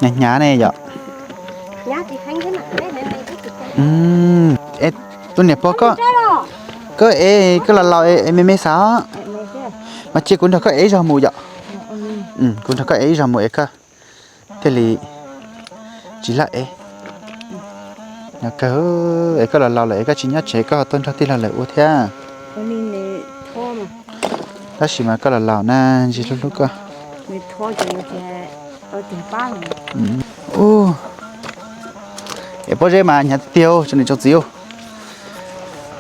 Hnyav hnyav ne yom. Tus niam pog koj, koj ev koj los laus es me me xav os. Mas cia kuv nrog koj ev ib zaug mus yom. Kuv nrog koj ev ib zaug mus es koj thiaj li tsis laj ev. Hnyav kawg, es koj los laus lawm es koj tsis nyob tsev koj ho tuaj nrog tij laug lawv ua thiab. Tab sis mas koj los laus na, ntsis hlub hlub koj. Ub, es pob zeb mas hnyav tiag tiag, tsoom niam tsoom txiv.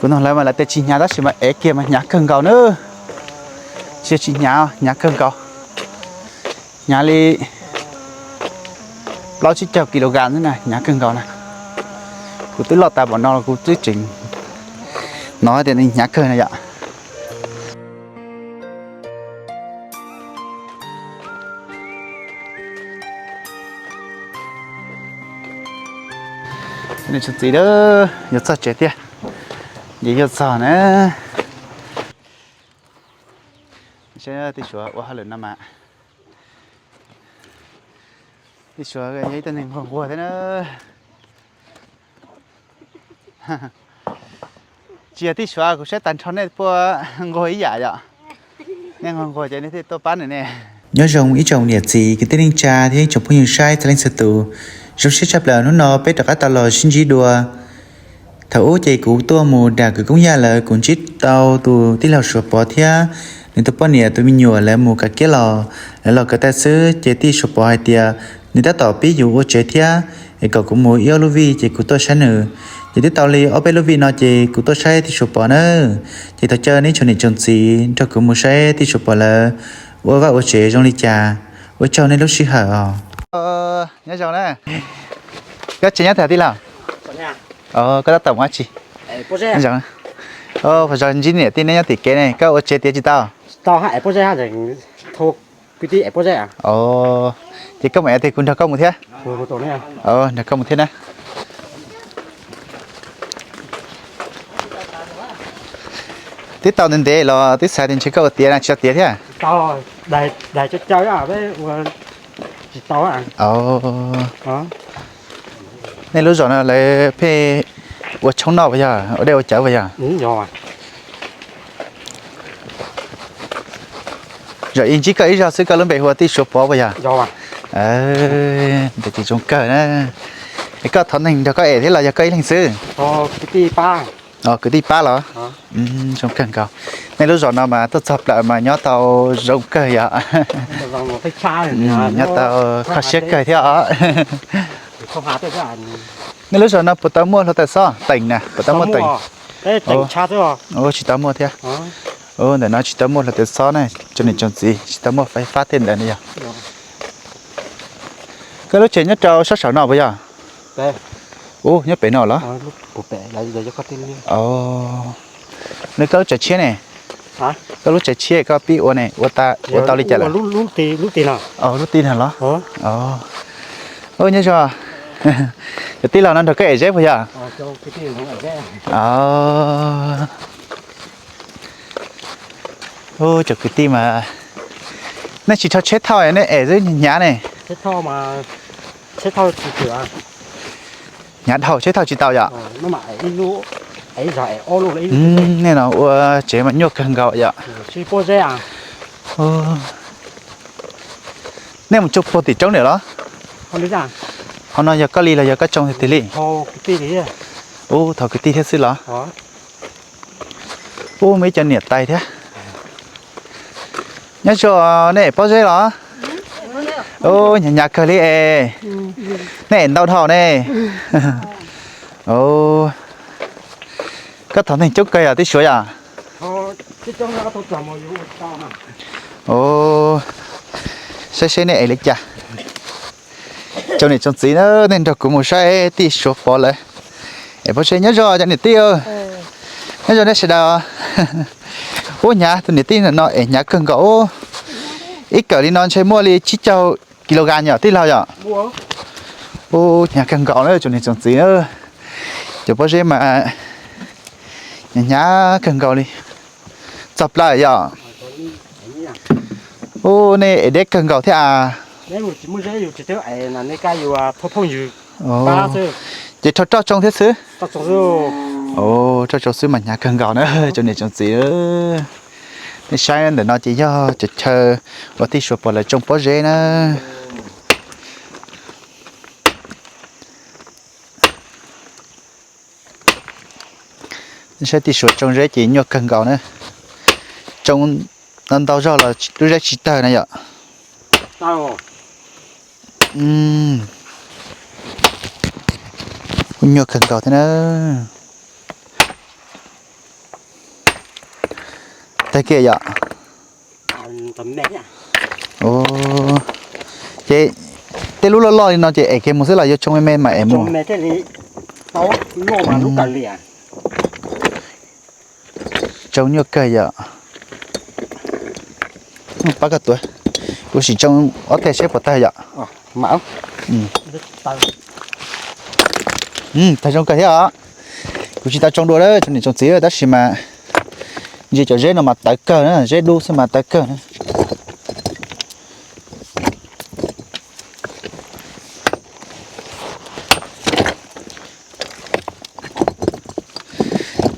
Kuv nug lawv mas lawv tias tsis hnyav tab sis mas ev kiag mas hnyav kawg nkaus na. Tsis yog tsis hnyav, hnyav kawg nkaus. Hnyav li plaub tsib caug kilogram xwb na, hnyav kawg nkaus na. Kuv twb loj tas npaum no los kuv twb tseem hnov tias nws hnyav kawg na yom. Tsoom niam tsoom txiv, yuav txog tsev thiab, ces yuav txog na. Tij Suav ua hauj lwm no mas, tij Suav yog ib tug neeg nquag nquag thiab na. Tsis yog tij Suav, kuv saib tag nrho nej puab nquag ib yam yom. Nej nquag nquag ces nej thiaj tuaj pab nws ne. Nyob zoo ib tsoom niam txiv kwv tij neej tsa thiab ib tsoom phooj ywg saib txhua leej txhua tus. Zoo siab tshaj plaws hnub no peb rov qab tau los sib ntsib dua. Thaum ub ces kuv tuaj mus nram kwv Koob Yaj lawv, kuv ntsib tau tus tij laug Suav Pov thiab nws tus poj niam tus me nyuam lawv mus kav kiab los. Lawv los kawm tag xwb ces tij Suav Pov hais tias nws tab tom pib yuav ua tsev thiab, es kom kuv mus ib ob lub vij ces kuv tuaj saib nws. Ces twb tau li ob peb lub vij no ces kuv tuaj saib tij Suav Pov na. Ces thov caw nej tsoom niam tsoom txiv nrog kuv mus saib tij Suav Pov lawv ua vaj ua tsev zoo li cas. Ua tsaug nej lub sij hawm os. Nyob zoo na. Koj tsev nyob twg tij laug? Koj tab tom mus dab tsi? Nyob zoo. Pog zov ntsib niam tij neb nyob tim kev ne, koj ua tsev tiav tsis tau? Ces koj mam ev tias kuv nrog koj mus thiab. Nrog koj mus thiab na. Twb tau ntev ntev los twb xav tias ntshe koj ua tiav na, tsis tau tiav thiab. Nej lub zos no lawv pheej ua tshoob noj puas yog, ua dej ua cawv puas yog? Zam ib ntsib koj ib zaug xwb koj lub npe hu ua tij Suav Pov puas yog? Ntawd ces zoo kawg na. Es koj thov neeg nrog koj ev thiab los yog koj ib leeg xwb? Kwv tij pab los? Zoo kawg nkaus. Nej lub zos no mas tuaj txog plaws mas nyob tau zoo kawg yom. Nyob tau kho siab kawg thiab os. Nej lub zos no puas tau muaj hluav taws xob teem na, puas tau muaj teem? Tsis tau muaj thiab. Ntawm no tsis tau muaj hluav taws xob na, tsoom niam tsoom txiv, tsis tau muaj fais fab tej ntawd na yog. Koj lub tsev nyob rau sab saum no puas yog? Ub, nyob pem no los? Nws koj lub tsev tshiab ne? Koj lub tsev tshiab koj pib ua ne, ua tau li cas lawm? Lub ti no los? Nyob zoo. Cov tij laug no nrog koj ev zeb puas yog? Cov kwv tij mas, nej tsis rho tsheb thauj nej ev xwb hnyav ne. Hnyav dhau tsheb thauj tsis tau yom? Nej no ua tsev mas nyuaj kawg nkaus yom. Nej mus tsuj puag tim roob niam los? Qhov no yog koj li los yog koj tsoo tiag tiag li? Ub, thov kwv tij thiab xwb los? Ub, muaj ib co niam tais thiab. Nyob zoo, nej ev pob zeb los? Ub, hnyav hnyav kawg li es. Nej ev ntau dhau ne. Koj thov neeg coob kawg yog tij Suav yom? Saib seb nej ev li cas. Cov niam tsoom txiv na, nej nrog kuv mus saib tij Suav Pov lawv es pob zeb. Nyob zoo cov niam tij, nyob zoo nej sawv daws. Ub, hnyav, tus niam tij no es hnyav kawg nkaus. Ib kawm li no ntshe muaj li tsib caug kilogram yom tij laug yom? Ub, hnyav kawg nkaus na cov niam tsoom txiv na. Cov pob zeb mas hnyav kawg nkaus li. Txog plaws yom? Ub, nej ev deb kawg nkaus thiab as. Ces rho roj tsoo thiab xwb. Roj tsoo xwb mas hnyav kawg nkaus na cov niam tsoom txiv. Nej saib ntawm no ces yog cov chaw uas tij Suav Pov lawv tsoo pob zeb na. Nej saib tij Suav tsoo zeb ces nyuaj kawg nkaus na. Tsoo ntau ntau zog los lub zeb tsis tawg na yom. Kuj nyuaj kawg nkaus thiab na. Tag kiag yom. Ces tej lub loj loj li no ces ev kiag mus xwb los yuav tsoo me me mas ev mus? Tsoo nyuaj kawg yom. Pab koj tuav, kuv sim tsoo ob teg seb puas tawg yom. Tawg zoo kawg thiab os. Kuv tsis tau tsoo dua lawm tsoom niam tsoom txiv, tab sis mas ntsia cov zeb no mas tawv kawg na, zeb dub xwb mas tawv kawg na.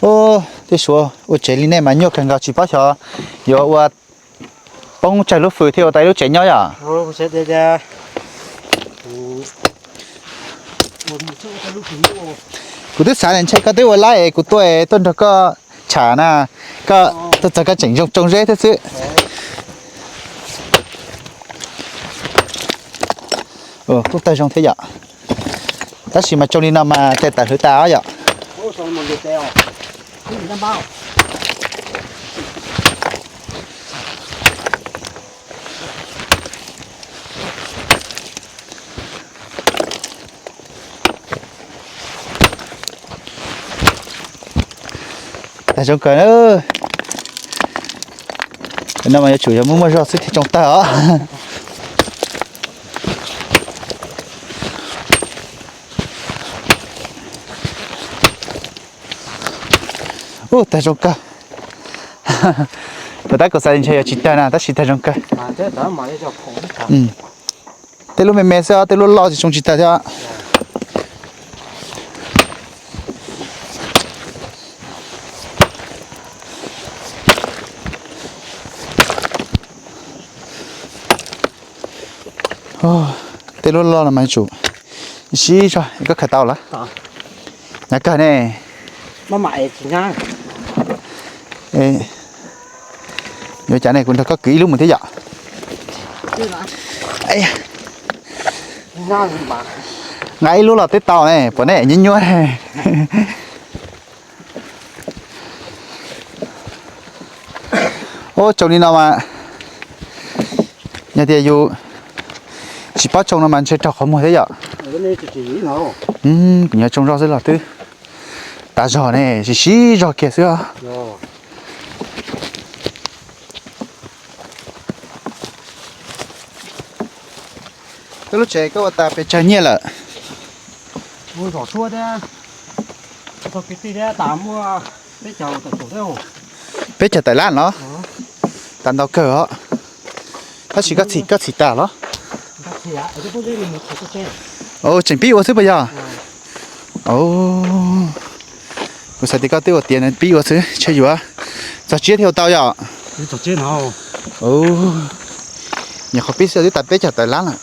Ub, tij Suav ua tsev li nej mas nyuaj kawg nkaus, tsis paub xyov yuav ua poob tsawg lub fws thiaj ua tau ib lub tsev nyob yom. Kuv twb xav tias ntshe koj twb ua laib es kuv tuaj tuaj nrog koj tsham na, koj tuaj txog koj tseem zoo tsoo zeb thiab xwb. Kuj tawg zoo thiab yom. Tab sis mas tsoo li no mas tes tawm hwv tas os yom. Tag zoo kawg. No mas yuav tsum yog muaj muaj zog xwb thiaj tsoo tawg os. Ub, tag zoo kawg. Puas tab kuv xav ntshe yuav tsis tawg na, tab sis tag zoo kawg. Tej lub me me xwb os, tej lub loj tsis tsoo tsis tawg thiab. Tej lub loj no mas tsum sib zog, koj khaws tau lawm. Hnyav kawg ne. Yuav cas ne, kuv nrog koj kwv ib lub mus thiab yom. Nqa ib lub los twb tau ne, puas ne, nyuaj nyuaj. Ub, tsoo li no mas yog tias yus tsis paub tsoo no mas ntshe raug qhov muag thiab yom. Kuv nyob tsoo zog xwb los twb tas zog ne, sib sib zog kiag xwb os. Koj lub tsev koj ua tas pes tsawg nyiaj lawm? Peb caug tawm lab los? Tas ntau kawg os. Tab sis koj txhim tas los? Tseem pib ua xwb puas yog? Kuv xav tias koj twb ua tiav pib ua xwb, ntshe yuav txog tsiab thiaj ua tau yom. Nyuam qhuav pib xwb twb tas peb caug tawm lab lawm.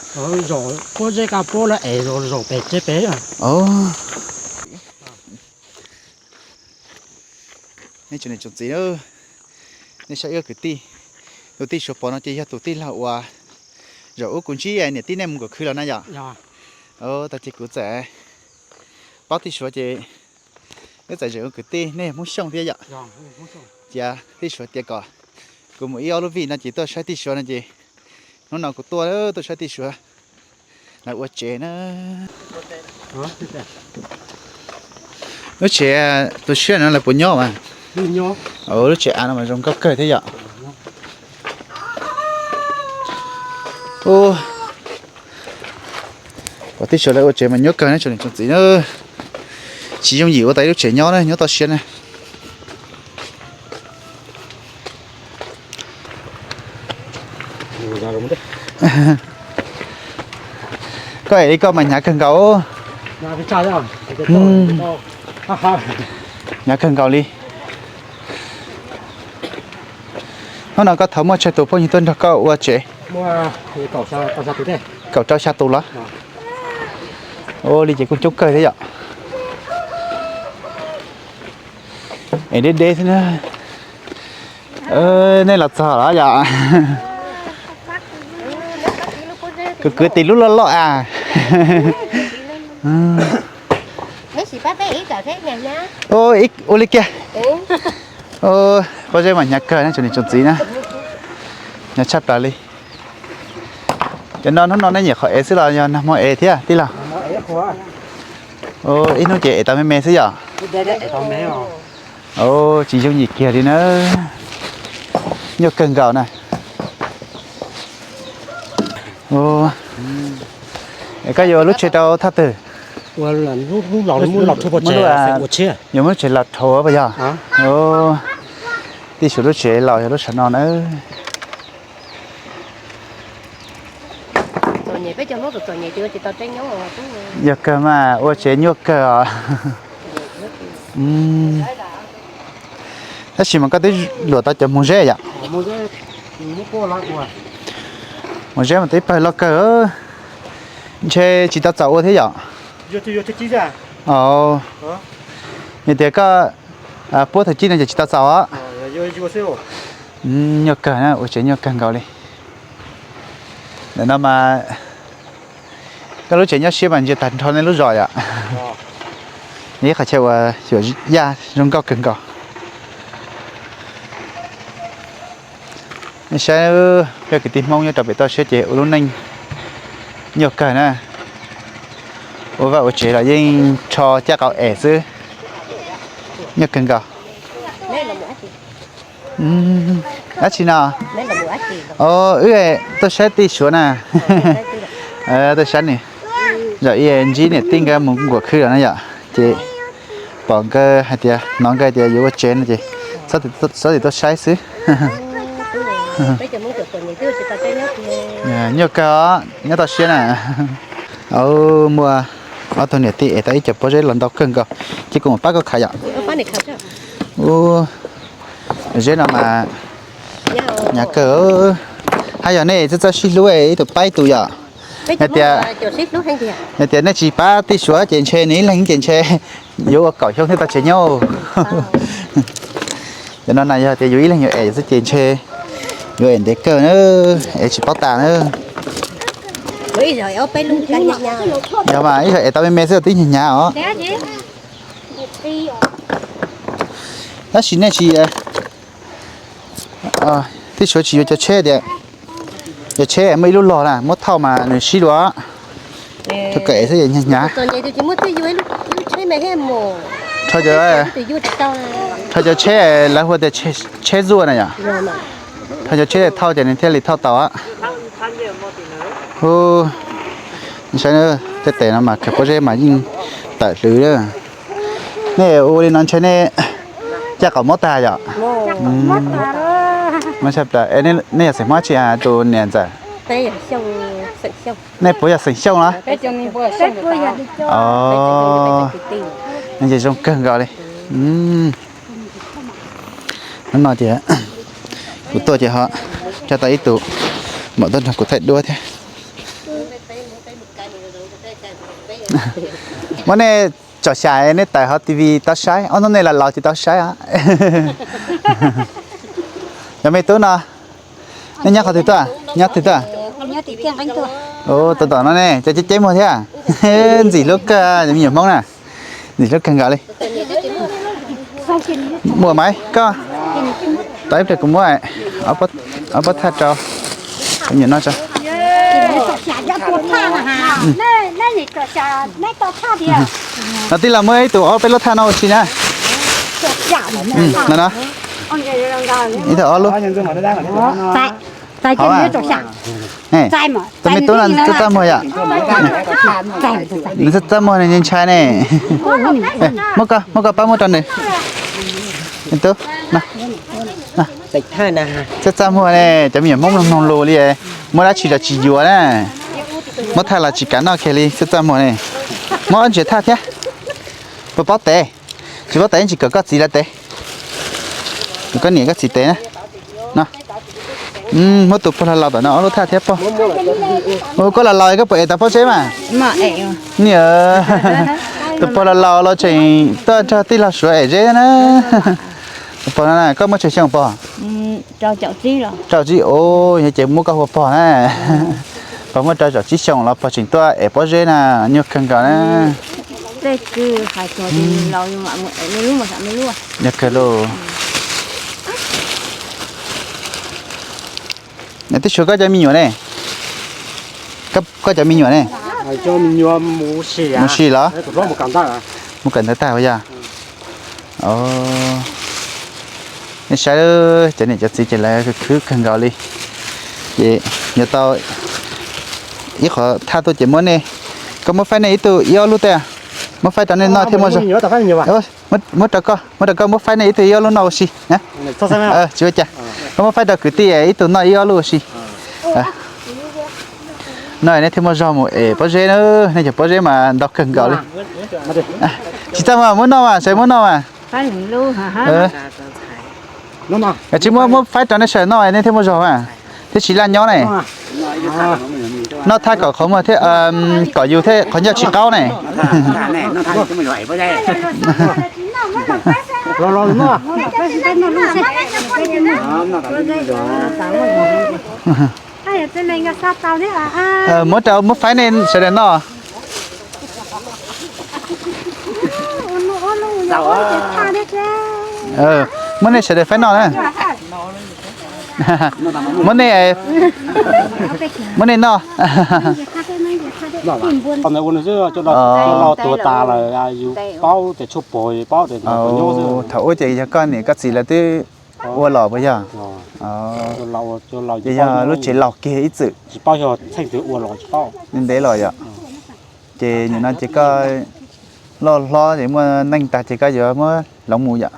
Nej tsoom niam tsoom txiv, nej saib ib kwv tij, tus tij Suav Pov no ces yog tus tij laug uas zaum ub kuv ntsib niam tij nej mus nkaum khw los na yom. Tag ces kuv txawm paub tij Suav ces wb txawm zaum ua kwv tij, nej yog Hmoob Xyooj thiab yom. Ces tij Suav tias kom kuv mus ib ob lub vij no ces tuaj saib tij Suav no ces hnub no kuv tuaj, tuaj saib tij Suav. Lawv ua tsev na. Lub tsev tu siab no lawv puas nyob mas? Lub tsev av no mas zoo nkauj kawg thiab yom. Ua, pom tij Suav lawv ua tsev mas nyuaj kawg na tsoom niam tsoom txiv na. Tsis yooj yim ua tau ib lub tsev nyob na, nyob toj siab na. Koj es li koj mas hnyav kawg nkaus. Hnyav kawg nkaus li. Hnub no koj thov muaj tsawg tus phooj ywg tuaj nrog koj ua tsev? Kaum rau xya tus los? Ua li ces kuj coob kawg thiab yom. Es deb deb xwb na. Nej los txog los yom? Kuv kwv tij lub loj loj a. Ua li kiag. Pob zeb mas hnyav kawg na tsoom niam tsoom txiv na. Hnyav tshaj plaws li. Cov no hnub no nej nyiam qhov ev xwb los yog nag hmo ev thiab tij laug? Ib hnub ces ev tau me me xwb yom? Tsis yooj yim kiag li na. Nyuaj kawg nkaus na. Koj yuav lub tsev rau thaj twg? Yuav muab lub tsev los dhau puas yog? Tij Suav lub tsev laus yog lub saum no na. Yog kawg mas ua tsev nyuaj kawg os. Tab sis mas koj twb luam tau cov muag zeb yom? Muag zeb mas twb ib pawg loj kawg. Ntshe tsis tau txaus ua thiab yom? Yog tias koj puab thaum cib no ces tsis tau txaus os. Nyuaj kawg na, ua tsev nyuaj kawg nkaus li. Ntawm no mas koj lub tsev nyob siab mas ntsia tag nrho nej lub zos yom. Ib qhov chaw uas xyuas yaj zoo nkauj kawg nkaus. Nej saib, peb kwv tij Hmoob nyob rau pem toj siab ces ua lub neej nyuaj kawg na. Ua vaj ua tsev los yeej rho caj qau es xwb, nyuaj kawg nkaus. Dab tsi no? Wb tuaj saib tij Suav na. Tuaj saib nws, zaum ib ntsib niam tij nkawd mus nkuam khw lawm na yom, ces pom nkawd hais tias, hnov nkawd tias yuav ua tsev no ces txhob txwm tuaj saib xwb. Nyuaj kawg os, nyob toj siab na. Muaj ob tug niam tij es tau ib co pob zeb los ntau kawg nkaus, ces kuv mam pab koj khaws yom. Ub, zeb no mas hnyav kawg. Haj yog nej txawj txawj sib hlub ib tug pab ib tug yom. Hais tias, hais tias nej tsis pab tij Suav ces ntshe nws ib leeg ces ntshe yuav ua kaum xyoo thiaj tau tsev nyob. Cov no na yog tias yus ib leeg yuav es xwb ces ntshe yuav es ntev kawg na, es tsis paub tas na. Yog mas ib yam es tau me me xwb twb hnyav hnyav os. Tab sis nej tsis, tij Suav tsis yuav cov tsheb tias, cov tsheb muaj ib lub log na muab thauj mas nws sib dua. Rau kom es xwb hnyav hnyav. Rho cov tsheb lawv hu tias tsheb zuaj na yom. Rho cov tsheb thauj ces nws thiaj li thauj tau. Hu, saib tej tes no mas khaws pob zeb mas yeej tawm hlwv. Nej ua li no ntshe nej caj qaum mob tag yom? Nej yog xeem Hmoob tsi tus niam ntxawm? Nej puas yog xeem Xyooj los? Ces zoo kawg nkaus li. Hnub no ces kuv tuaj ces ho coj tau ib tug mam tuaj nrog kuv thaij duab thiab. Muab nej tsom xyas nej tawm hauv T V tau saib, ob hnub nej los laus ces tau saib os. Cov me tub no, nej nyob qhov twg tuaj, nyob twg tuaj? Tus tom no ne, cov ceb ceb muag thiab. Ntxim hlub kawg, me nyuam Hmoob na, ntxim hlub kawg nkaus li. Muam Maiv, koj tau ib pliag kuv muab ob pob thaj rau me nyuam no tso. No tij laug muab ib tug ob peb lub thaj no ua si na. No no, ib tug ob lub. Txaj muag yom. Nws txaj muag nws ntshai ne. Muab koj, muab koj pab muab rau nws. Tub, txaj muag ne, cov me nyuam Hmoob mloog mloog lus li, muab dab tsi los tsis yuav na. Muab thaj los tsis kam noj kiag li, txaj txaj muag ne. Muab ob ntsis thaj thiab. Puas paub tev? Tsis paub tev tsis kom koj txiv lawv tev. Kom koj niam koj txiv tev na. Muab tus puag laus laus tom no ob lub thaj thiab pog. Ua koj laus laus koj puas ev tau pob zeb mas? Niam, tus puag laus laus los tseem tuaj nrog tij laug Suav ev zeb na. Tus pog no koj muaj tsawg xyoo pog? Rau tsib, yog ces muab koj hu ua pog na. Pog muaj rau caum tsib xyoos los pog tseem tuaj ev pob zeb na, nyuaj kawg nkaus na. Yog kawg lauj. Tij Suav, koj cov me nyuam ne? Koj cov me nyuam ne? Mus sim los? Mus kawm ntawv tag yog? Nej saib, cov niam cov txiv ces lawv khwv kawg nkaus li. Ces yuav tau ib qhov thaj tuaj ces muab nej, koj muab faib nej ib tug ib ob lub tej, muab faib rau nej noj thiab muab zog. Muab rau koj, muab rau koj, muab faib nej ib tug ib ob lub noj ua si. Tsis ua cas, koj muab faib rau kwv tij ib tug noj ib ob lub ua si. No nej thiaj muaj zog mus ev pob zeb na, nej cov pob zeb mas ntau kawg nkaus li. Tsis txaj muag, muab noj mas, sawv muab noj mas. Tsis muab, muab faib rau nej sawv noj nej thiaj muaj zog mas, thiaj tsis laj nyob ne. Noj thaj kom qhov muag thiab, kom yus thiab qhov ncauj tsis qaub ne. Muab rau, muab faib nej sawv daws noj. Muab nej sawv daws faib noj na. Muab nej, muab nej noj. Ua no xwb, coj los tuag tas lawm, yus paub tias tshuaj pog, paub tias nyob xwb. Thaum ub ces yog koj niam koj txiv lawv twb ua los puas yog? Ces yog lub tsev laus kiag ib txwm. Tsis paub yog txheej twg ua los tsis paub. Ntev los yom? Ces nim no ces koj loj hlob ces muaj neej tag ces koj yuav muab hloov mus yom?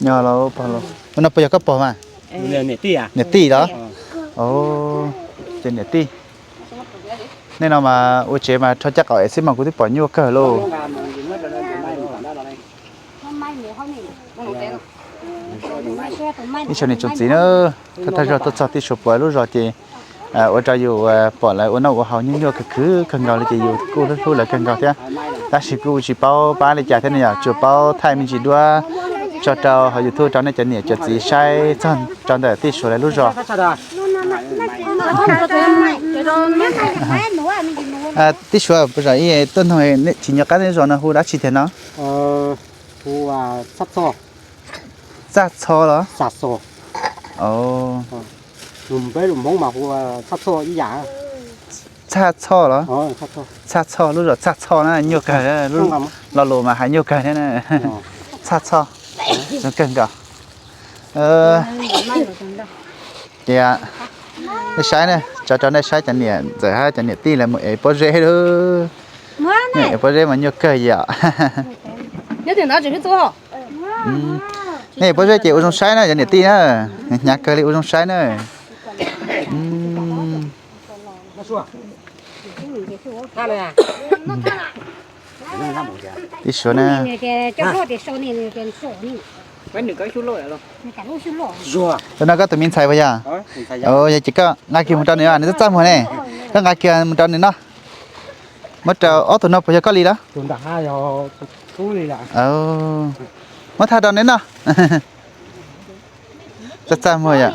Nyob los, no puas yog koj pog mas? Niam tij los? Ces niam tij. Nej no mas ua tsev mas rho caj qaum es xib mas kuv twb pom nyuaj kawg lauj. Ib tsoom niam tsoom txiv na, thawj thawj zaug tuaj txog tij Suav Puav lub zos ces ua rau yus pom lawv ua noj ua haus nyuaj nyuaj khwv khwv kawg nkaus li ces yus kuj hlub hlub lawv kawg nkaus thiab. Tab sis kuj tsis paub pab li cas thiab ne, yog tsuas paub thaij me ntsis duab tso rau hauv YouTube rau nej cov niam cov txiv saib txog rau ntawm tij Suav lawv lub zos. Tij Suav, puas yog ib tuaj noog tsis nco qab nej zos no hu dab tsi tiag no? Txaj Txho los? Txaj Txho los? Txaj Txho, lub zos Txaj Txho na, nyuaj kawg, lo lus mas hais nyuag kawg thiab na. Txaj Txho, zoo kawg nkaus. Ces nej saib na, tso rau nej saib cov niam ntxawm hab cov niam tij lawv mus ev pob zeb lawm. Nej ev pob zeb mas nyuaj kawg yom. Nej ev pob zeb ces ua zoo saib na cov niam tij na, hnyav kawg li ua zoo saib na. Tij Suav na. Tus no koj tus me ntxhais puas yog? Yog ces koj nqa kiag mus rau nws, nws txaj txaj muag ne. Koj nqa kiag mus rau nws noj. Muab rau ob tug no puas yog koj li los? Muab thaj rau nws noj. Txaj txaj muag yom.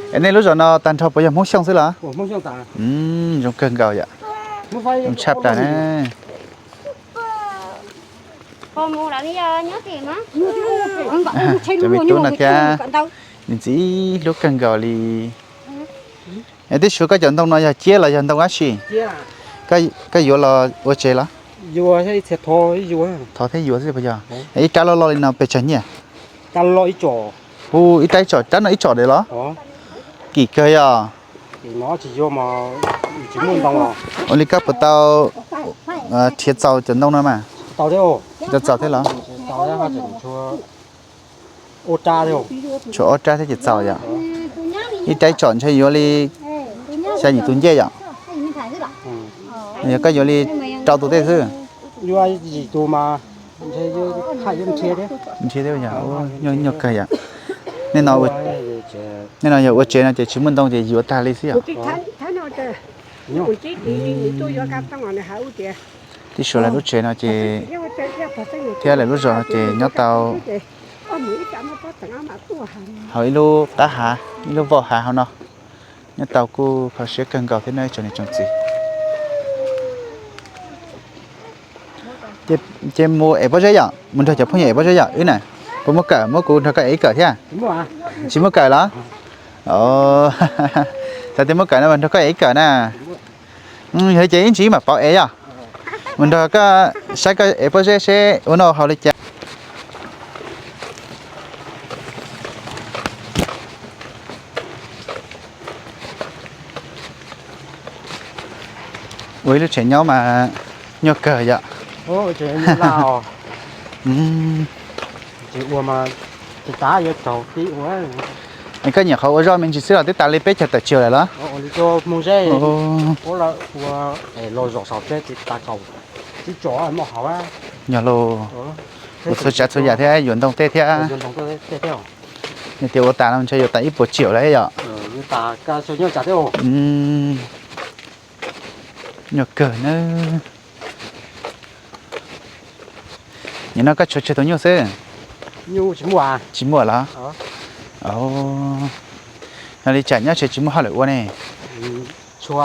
Es nej lub zos no tag nrho puas yog Hmoob Xyooj xwb los? Zoo kawg nkaus yom. Zoo tshaj plaws na. Cov me tub no thiab, niam ntxim hlub kawg nkaus li. Es twb suav koj cov ntoo no yog ciab los yog ntoo dab tsi? Koj yuav los ua tsev los? Thov thiab yuav xwb puas yog? Ib rab loj loj li no pes tsawg nyiaj? Hu ib rab ib tsom, rab no ib tsom dev los? Kim kawg yog. Ua li koj puas tau nrhiav txaus cov ntoo no mas? Tau txaus thiab los? Tshuav ob rab thiab ces txaus yom. Ib rab ib tsom ntshe yuav li xya yim tus ncej yom. Yog koj yuav li rau tus tej xwb. Nrhiav thiab, nyuaj kawg yom. Nej no yog ua tsev no ces tsis muaj ntoo ces yuav tag li xwb yom. Tib suav lawv lub tsev no ces thiab lawv lub zos no ces nyob tau hauv ib lub qab hav, ib lub voj hav hauv no, nyob tau kuj kho siab kawg nkaus thiab nawb tsoom niam tsoom txiv. Ces mus ev pob zeb yom, mus nrog cov phooj ywg ev pob zeb yom wb na. Puas muaj kawm, muab kuv nrog koj ev ib kawm thiab? Tsis muaj kawm los? Txawm tias muaj kawm no mas nrog koj ev ib kawm na. Yog li ces ib ntsis mam pauv ev yom. Mus nrog koj saib koj ev pob zeb seb ua noj haus li cas. Ua ib lub tsev nyob mas nyuaj kawg yom. Es koj nyiam qhov ua zoj me ntsis xwb los twb tas li peb caug tawm tsiaum lawm los? Yog los, ua txhua tsav txhua yam thiab yuav ntoo tej thiab. Yog tias ua tas no ntshe yuav tas ib puas tsiaum lawm yom. Nyuaj kawg na. Nim no koj tshuav tsawg tus nyuj xwb? Tsis muaj los? Yog li cas nyob tsev tsis muaj hauj lwm ua ne? Txaus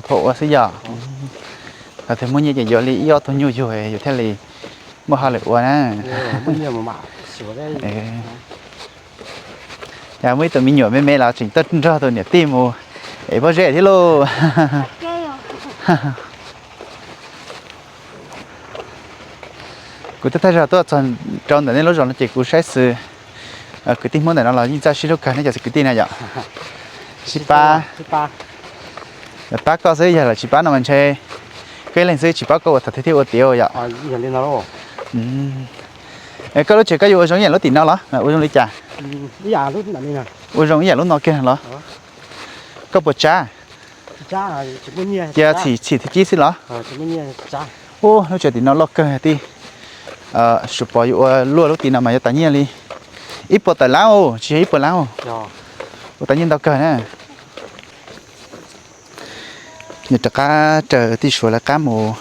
phom ua xwb yom. Thaum twg muaj nyiaj ces yuav li ib ob tug nyuj yug yus thiaj li muaj hauj lwm ua na. Yog muaj ib tug me nyuam me me los tseem tuaj nrog tus niam tij mus ev pob zeb thiab lauj. Kuv twb thawj zaug tuaj txog rau ntawm nej lub zos no ces kuv saib xwb kwv tij Hmoob ntawm no los yeej txawj sib hlub kawg ne cov kwv tij na yom. Sib pab, pab koj xwb, yog lawv tsis pab no mas ntshe koj ib leeg xwb tsis paub koj ua thaum twg thiaj ua tiav yom. Koj lub tsev koj yuav ua zoo ib yam lub tim no los ua zoo li cas? Ua zoo ib yam lub no kiag los? Koj puas tsav? Cia txhim txhim thib kib xwb los? Ub, lub tsev tim no loj kawg tij. Suav pov yuav ua luaj lub tim no mas yuav tas nyiaj li ib puas tawm lab, tsis yog ib puas lab, ua tas nyiaj ntau kawg na. Nws rov qab raws tij Suav lawv qab mus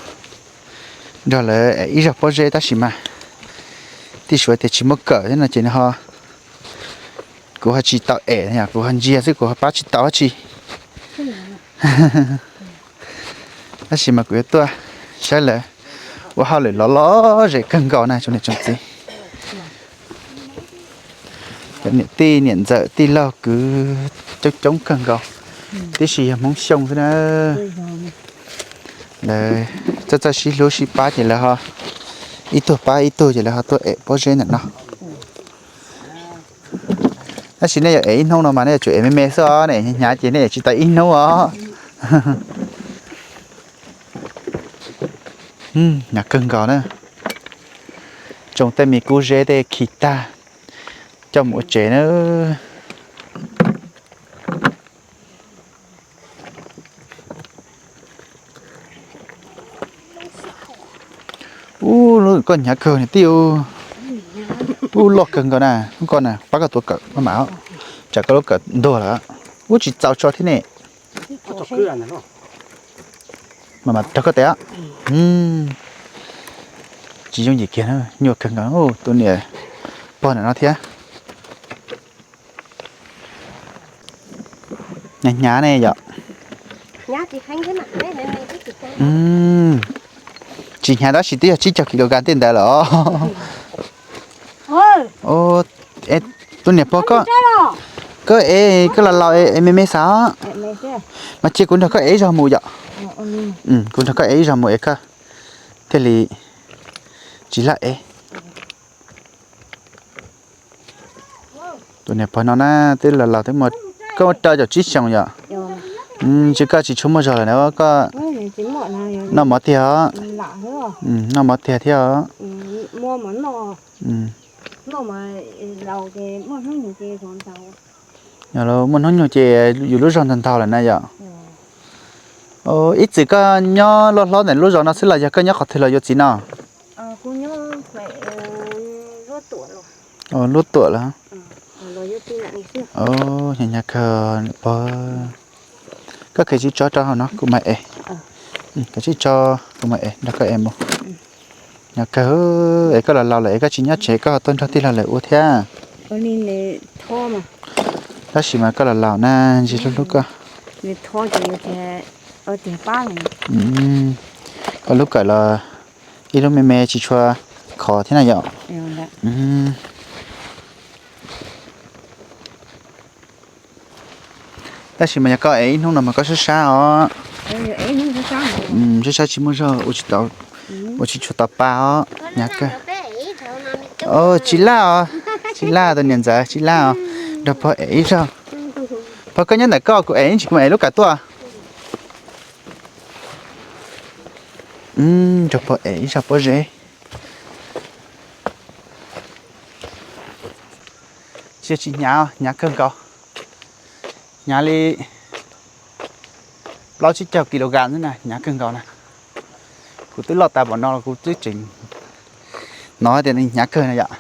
nrog lawv ib zog pob zeb tab sis mas tij Suav tias tsis muaj kawm thiab no ces nws ho, kuv ho tsis tau em, kuv ho ntsia xwb kuv ho pab tsis tau dab tsi. Tab sis mas kuv yuav tuaj saib lawv ua hauj lwm lom lom zem kawg nkaus na tsoom niam tsoom txiv. Cov niam tij niam ntxawm tij laug kwv coob coob kawg nkaus, tib si yog Hmoob Xyooj xwb na. Lawv txawj txawj sib hlub sib pab ces lawv ho ib tug pab ib tug ces lawv ho tuaj em pob zeb ntawm no. Tab sis nej yuav em ib hnub no mas nej yuav tsum em me me xwb os, nej hnyav hnyav ces nej yuav tsis tau ib hnub os. Hnyav kawg nkaus na. Tsoo tej me kub zeb tej khi tag coj mus ua tsev na. Ub, lub koj hnyav kawg niam tij. Ub, loj kawg nkaus na, koj na pab koj tuav kawm maj mam, tsam koj lub kawm ntuag lawm. Ub, tsis txaus tso thiab ne. Maj mam rau koj tes. Tsis yooj yim kiag na, nyuaj kawg nkaus tus niam pog ntawm no thiab. Hnyav hnyav ne yom. Tsis hnyav tab sis twb yog tsib caug kilogram tej ntawd lawm os. Tus niam pog, koj ev koj los laus es me me xav os. Mas cia kuv nrog koj ev ib zaug mus yom. Kuv nrog koj ev ib zaug mus es koj thiaj li tsis laj ev. Tus niam pog no na, twb los laus twb muaj, koj muaj rau caum tsib xyoos yom. Ntshe koj tsis tshua muaj zog lawm na, koj noj mov tiag os. Noj mov tiag thiab os. Muaj hnub nyoog ces yus lub zog ntau ntau lawm na yom. Ib txwm koj nyob luaj hlob ntawm lub zos no xwb los yog koj nyob qhov twg los yuav txiv no? Luaj tuam lawm. Hnyav hnyav kawg pog. Koj khev sib tso rau hauv no kuv mam ev. Koj sib tso, kuv mam ev nrog koj ev mus. Hnyav kawg, es koj los laus lawm es koj tsis nyob tsev koj tuaj nrog tij laug lawv ua thiab. Tab sis mas koj los laus na, ntsis hlub hlub koj. Koj lub kawm los ib lub me me tsis tshua khov thiab na yom. Tab sis mas yog koj ev ib hnub no mas koj sab sab os. Sab sab tsis muaj zog ua tsis tau, ua tsis tshua tau pa os. Hnyav kawg. Tsis laj os, tsis laj tus niam ntxawm tsis laj os. Nrog pog ev ib zaug. Pog koj nyob ntawm koj kuv ev ib ntsis kuv mam ev lub kawm tuaj. Nrog pog ev ib zaug pob zeb. Tsis, tsis hnyav, hnyav kawg nkaus. Hnyav li plaub tsib caug kilogram xwb na, hnyav kawg nkaus na. Kuv twb loj tas npaum no los kuv twb tseem hnov tias nws hnyav kawg na yom.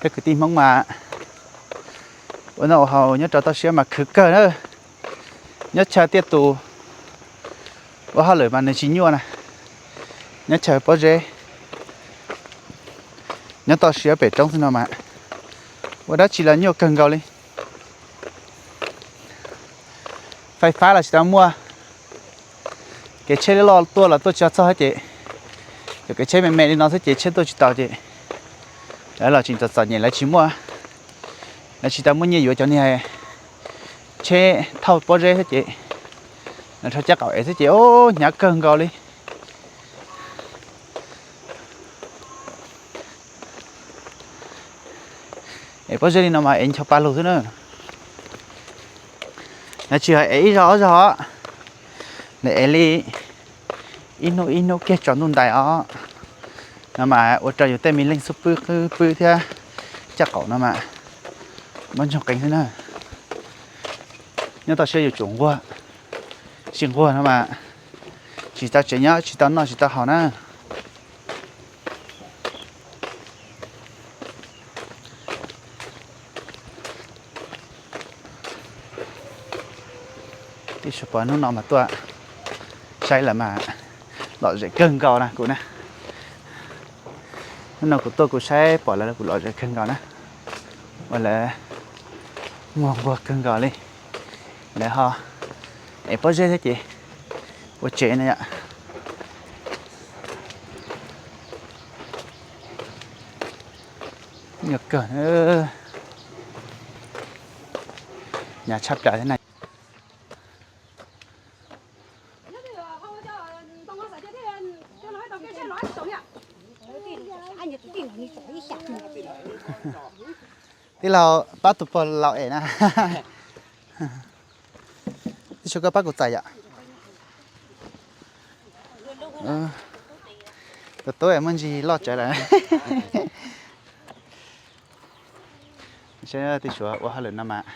Peb kwv tij Hmoob mas ua noj ua haus nyob rau toj siab mas khwv kawg na. Nyob chaw tiaj tus ua hauj lwm mas nws tsis nyuaj na. Nyob chaw pob zeb, nyob toj siab pem roob xwb no mas ua dab tsi los nyuaj kawg nkaus li. Fais fab los tsis tau muaj, kev tsheb loj tuaj los tuaj tsis txog ces, cov kev tsheb me me li no xwb ces tsheb tuaj tsis tau ces lawv los tseem txom txom nyem, lawv tsis muaj, lawv tsis tau muaj nyiaj yuav cov niag tsheb thauj pob zeb xwb ces lawv rho caj qaum ev xwb ces hnyav kawg nkaus li. Ev pob zeb li no mas ev ncho pa lug xwb na. Lawv tsis yog ev ib zaug ob zaug, lawv ev li ib hnub ib hnub kiag tsaus ntuj ntais os. No mas ua rau yus tej me leej xub pwb qwb pwb thiab caj qaum no mas muab ntsoog qees xwb na. Nyob toj siab yuav tsum nquag, tsis nquag no mas tsis tau tsev nyob, tsis tau noj tsis tau haus na. Tij Suav pom hnub no mas tuaj saib lawm mas lom zem kawg nkaus na kuv na. Hnub no kuv tuaj kuv saib pom lawv kuv lom zem kawg nkaus na. Ua lawv muag nquag kawg nkaus li. Lawv ho ev pob zeb thiab ces ua tsev na yom. Nyuaj kawg, hnyav tshaj plaws thiab na. Tij laug pab tus pog laus ev na. Tij Suav koj pab kuv txais yom. Tus tub es muaj ntsis loj tsawv lawm. Saib tij Suav ua hauj lwm no mas,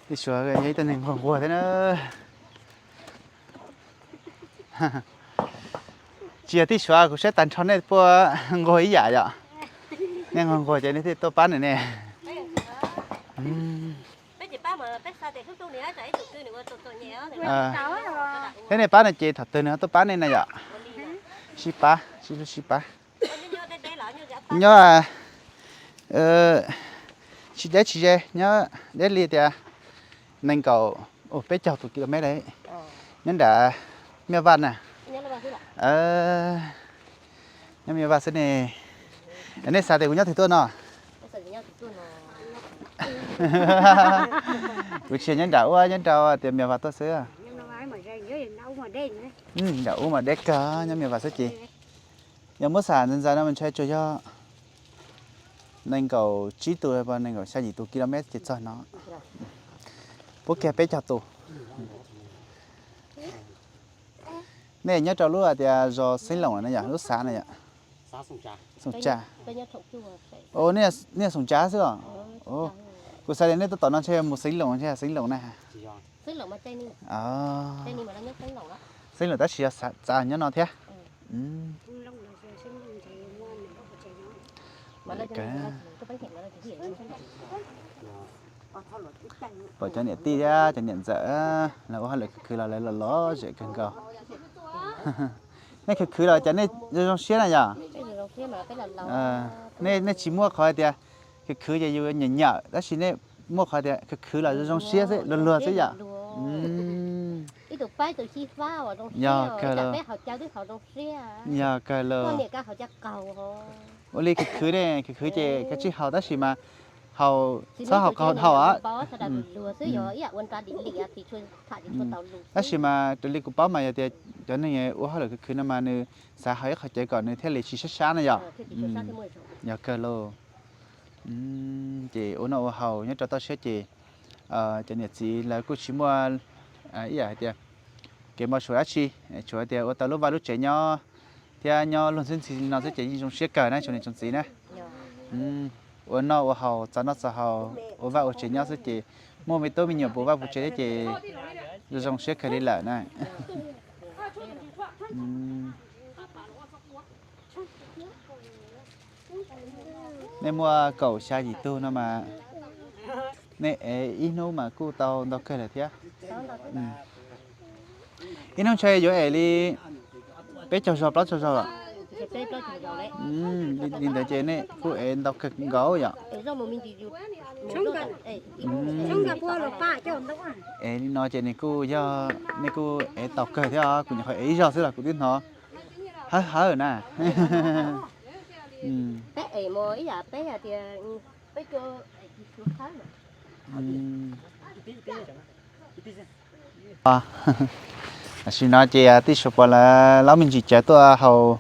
tij Suav yog ib tug neeg nquag nquag thiab na. Tsis yog tij Suav, kuv saib tag nrho nej puab nquag ib yam yom. Nej nquag nquag ces nej thiaj tuaj pab nws ne. Thiab nej pab no ces thaum twg nws ho tuaj pab nej na yom? Sib pab, sib hlub sib pab. Nyob tsis deb tsis ze, nyob deb li tias nees nkaum, peb caug tus kis lus mev li. Nyob nram Miaj Vaj na. Nyob Miaj Vaj xwb ne. Nej xav tias kuv nyob twg tuaj no? Kuv tsis nyob nram ub, nyob rau tias Miaj Vaj tuaj xwb. Nram ub mas deb kawg, nyob Miaj Vaj xwb ces yog muab xam ntxaws ntxaws no mas ntshai tsuas yog nees nkaum tsib tus, nees nkaum xya yim tus kis lus mev ces txog no. Puab kiag peb caug tus. Nej nyob rau lub hais tias zos Xeev Loos na yom, lub xav na yom? Xoom Tsa. Nej Xoom Tsa xwb los? Kuv xav tias nej tuaj tom no ntshe mus Xeev Loos, ntshe Xeev Loos na. Xeev Loos tab sis yog txav nyob no thiab. Pom cov niam tij thiab cov niam ntxawm lawv ua hauj lwm khwv khwv los lawv los lom zem kawg nkaus. Nej khwv khwv los cas nej zoo zoo siab na yom? Nej tsis muaj qhov hais tias khwv khwv ces yus nyiam nyiam, tab sis nej muaj qhov tias khwv khwv los zoo zoo siab xwb, luag luag xwb yom. Yog kawg los, yog kawg los. Ua li khwv khwv ne, khwv khwv ces kav tsij haus tab sis mas haus txhob haus qaug haus. Tab sis mas raws li kuv paub mas yog tias cov neeg ua hauj lwm khwv khwv no mas nws xav haus ib qho cawv kom nws thiaj li tsis sab sab na yom. Yog kawg lauj. Ces ua noj ua haus nyob rau toj siab ces cov niam txiv lawv kuj tsis muaj ib yam hais tias kev npau suav dab tsi, tsuas tias ua tau lub vaj lub tsev nyob thiab nyob luag ntxhi ntxhi no xwb ces yeej zoo siab kawg na tsoom niam tsoom txiv na. Ua noj ua haus, txo noj txo haus, ua vaj ua tsev nyob xwb ces muaj me tub me nyuam puv vaj puv tsev thiab ces zoo zoo siab kawg li lawm na. Nej muaj kaum xya yim tug no mas nej ev ib hnub mas kuj tau ntau kawg lawm thiab. Ib hnub ntshe yuav ev li peb caug zaug plaub caug zaug. Li ntawd ces nej kuj ev ntau kawg nkaus yom. Ev li no ces nws kuj yog nej kuj ev tau kawg thiab, kuv nyuam qhuav ev ib zaug xwb los kuv twb hnov hawb hawb na. Tam sim no ces tij Suav Pov lawv laub me ntsis cawv tuaj haus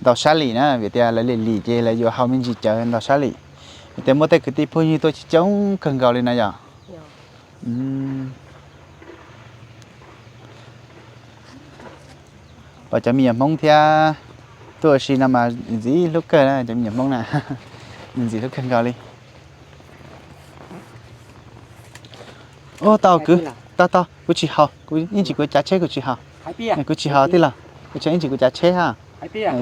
ntau sab lim na, vim tias lawv lim lim ces lawv yuav haus me ntsis cawv ntau sab lim. Vim tias muaj tej kwv tij phooj ywg tuaj coob coob kawg nkaus li na yom. Pom cov me nyuam Hmoob thiab tuaj ua si no mas ntxim hlub kawg na, cov me nyuam Hmoob na, ntxim hlub kawg nkaus li. Ua tau kwv, tau tau, kuv tsis haus, kuv ib ntsis kuv cav tsheb kuv tsis haus. Kuv tsis haus tij laug, kuv tseem ib ntsis kuv cav tsheb ha.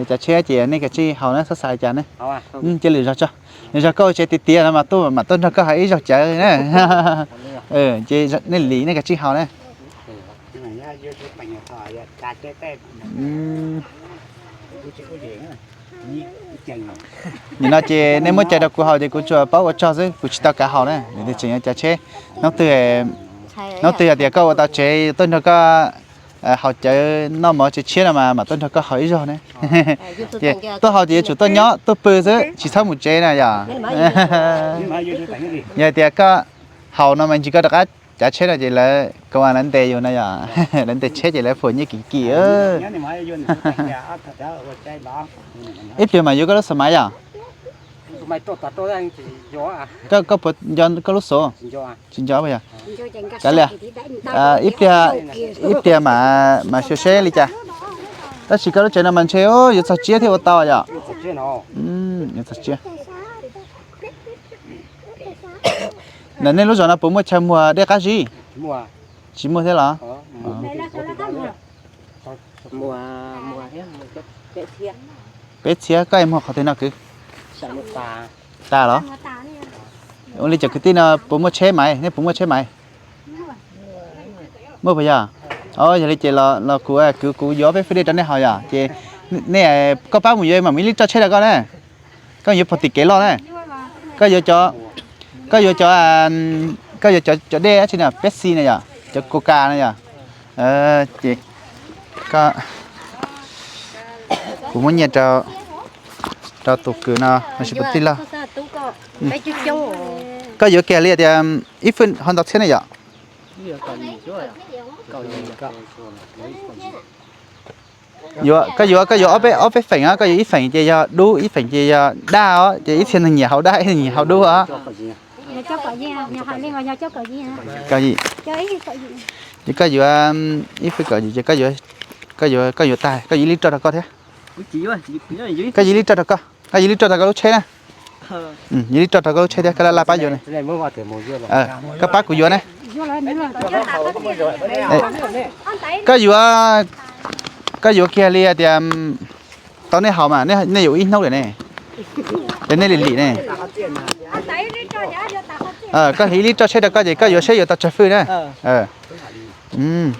Cav tsheb ces nej kav tsij haus na, txhob xav li cas ne. Cia lwm zaug tso, lwm zaog koj ua tsev tiav tiav no mas tuaj mam tuaj nrog koj haus ib zaug cawv na. Ces nej lim nej kav tsij haus na. Nim no ces nej muab cawv rau kuv haus ces kuv tsuas paub ua tsaug xwb, kuv tsis tau kav haus na, vim tias tseem yuav cav tsheb. Hnub twg, hnub twg yog tias koj ua tau tsev tuaj nrog koj haus cawv noj mov tsev tshiab no mas mam tuaj nrog koj haus ib zaug ne. Ces tuaj haus ces yuav tsum tuaj nyob tuaj pw xwb tsis txhob mus tsev na yom. Yog tias koj haus no mas ntsis koj rov qab cav tsheb no ces lawv koom lawv ntes yus na yom. Lawv ntes tsheb ces lawv phuam nyiaj kim kim. Ib pliag mas yuav koj lub xov maiv yom. Koj puas nco koj lub xov? Tsis nco yog? Kav liam, ib pliag, ib pliag mas xyuas seb li cas. Tab sis koj lub tsev no mas ntshe yuav txog tsiab thiaj ua tau yom. Yuav txog tsiab. Ntawm nej lub zos no puas muaj chaw muag dej qab zib? Tsis muaj thiab los? Peb txhiab, koj es muag qhov twg no kwv? Tas los? Ua li cov kwv tij no puas muaj tsheb maiv, nej puas muaj tsheb maiv? Muaj puas yog? Yog li ces los kuv kwv kuv yuav peb fwj dej rau nej haus yom, ces nej, koj pab mus yuav mam mus ib lub roj tsheb rau koj na. Koj yuav pom tim kev loj na. Koj yuav cov, koj yuav cov, koj yuav cov cov dej dab tsi na, Pepsi na yom, cov Coca na yom. Ces koj, kuv muab nyiaj rau, rau tus kwv no, no tsis pub tij laug. Koj yuav kiag li tias ib fwj ho ntau txhiab ne yom. Yuav, koj yuav, koj yuav ob peb, ob peb feem, koj yuav ib feem ces yog dub, ib feem ces yog daj os, ces ib txhia neeg nyiam haus daj, ib txhia nyiam haus dub os. Ces koj yuav ib fwj kaum yim ces koj yuav, koj yuav tag, koj yuav ib lij roj rau koj thiab. Koj yuav ib lij roj rau koj, koj yuav ib lij roj rau koj lub tsheb na. Yuav ib lij roj rau koj lub tsheb thiab, koj laj laj pab yuav ne. Koj pab kuv yuav ne. Koj yuav, koj yuav kiag li tias tau nej haus mas nej yuav ua ib hnub lawm ne. Ces nej lim lim ne. Koj hliv ib lij roj tsheb rau koj ces koj yuav saib yuav tau tsawg fwj na.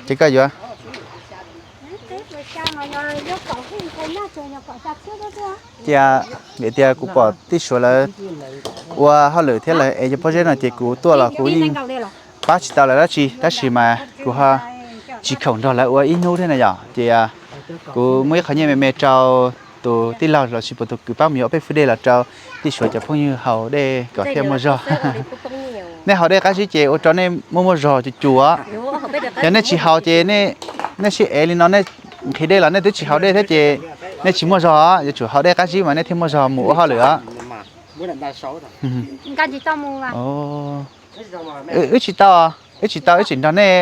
Ces koj yuav Cia vim tias kuv pom tij Suav lawv ua hauj lwm thiab lawv ev cov pob zeb no ces kuv tuaj los kuv yeej pab tsis tau lawv dab tsi, tab sis mas kuv ho tsis khoom nrog lawv ua ib hnub thiab na yom. Ces kuv muab ib qho nyiaj me me rau tus tij laug los sis puas tus kwv pab mus yuav ob peb fwj dej los rau tij Suav cov phooj ywg haus dej kom thiaj muaj zog. Nej haus dej qab zib ces ua rau nej muaj muaj zog cuj cuj. Yog nej tsis haus ces nej sib ev li no, nej nqhis dej los nej twb tsis haus dej thiab ces nej tsis muaj zog, yuav tsum haus dej qab zib mas nej thiaj muaj zog mus ua hauj lwm os. Wb tsis tau, wb tsis tau, wb tseem nrog nej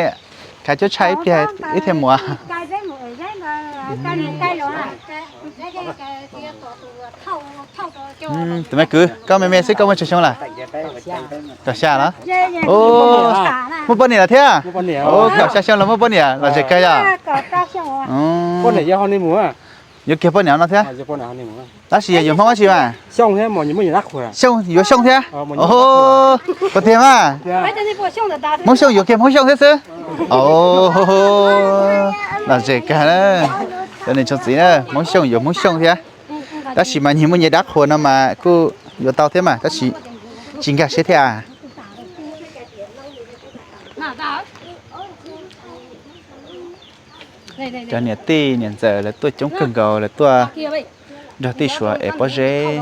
khav cuab tshaj ib pliag wb thiaj mus. Tus me kwv, koj me me xwb koj muaj tsawg xyoo lawm? Kaum xya los? Muaj poj niam lawm thiab? Kaum xya xyoo los muaj poj niam, lom zem kawg yom? Yuav kiag poj niam no thiab? Tab sis yog yuav Hmoob dab tsi mas? Xyooj, yuav Xyooj thiab? Koj tiag mas? Hmoob Xyooj yuav kiag Hmoob Xyooj thiab xwb. Lom zem kawg na. Cov niam tsoom txiv na, Hmoob Xyooj yuav Hmoob Xyooj thiab. Tab sis mas nyias muaj nyias dab qhuas no mas kuj yuav tau thiab mas, tab sis tsis nkag siab thiab. Cov niam tij niam ntxawm lawv tuaj coob kawg nkaus, lawv tuaj nrog tij Suav ev pob zeb.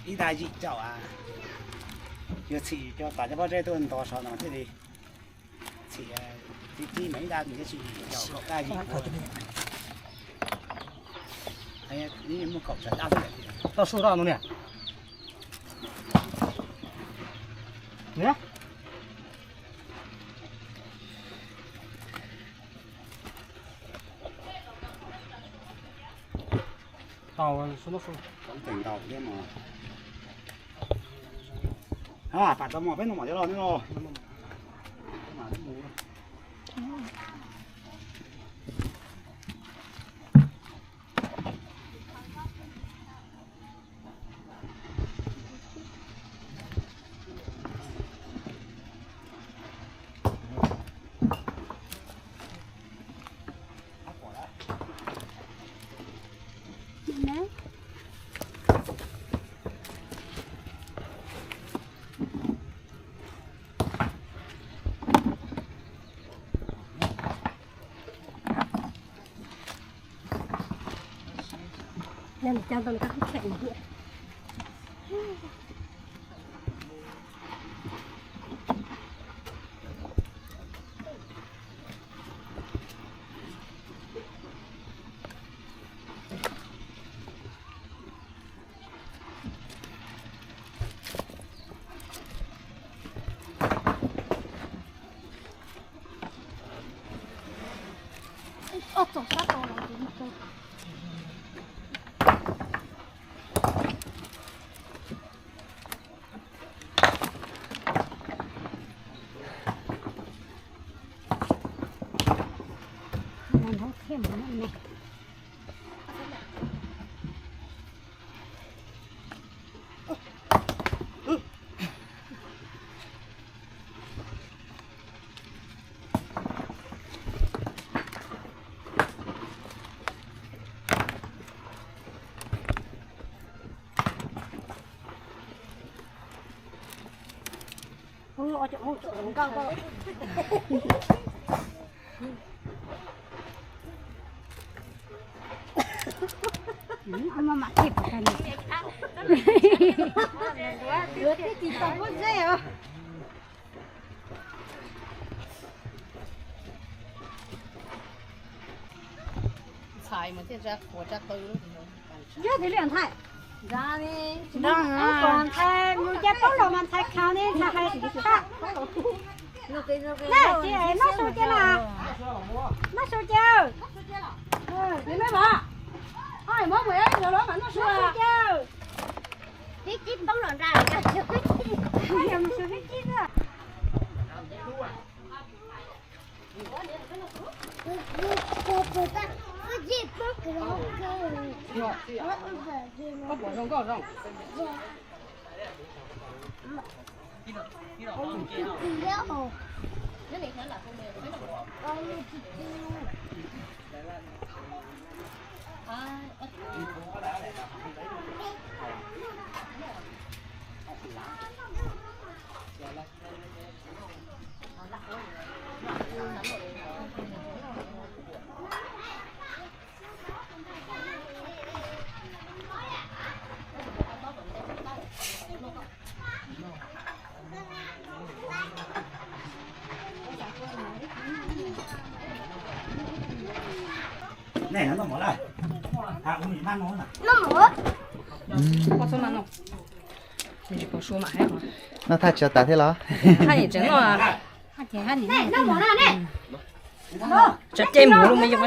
Ib dag yim caum, yuav txhim cov tas cov pob zeb tuaj nto saum no thiaj li txhim, tib tib mas ib dag yim caum kaum dag yim, muaj kaum tawm dab xwb. Tau su tau no niam. Niam. Tau su no su. Tau teem ntau thiab mas. Pam tau mos peb no mos cov los ne los. Ntxhais mas thiaj za qhuav za qw lub. Yog tus liam ntxhais. Ntxhais mus ces paub los mas ntxhais khaus ne, ntxhais hais tsis tag. Na, ces noj su cia na. Noj su cia. Noj su cia. Pib tib poob los nra los. Noj thaj tsam tas thiab los? Tsa cej mus lub me yog.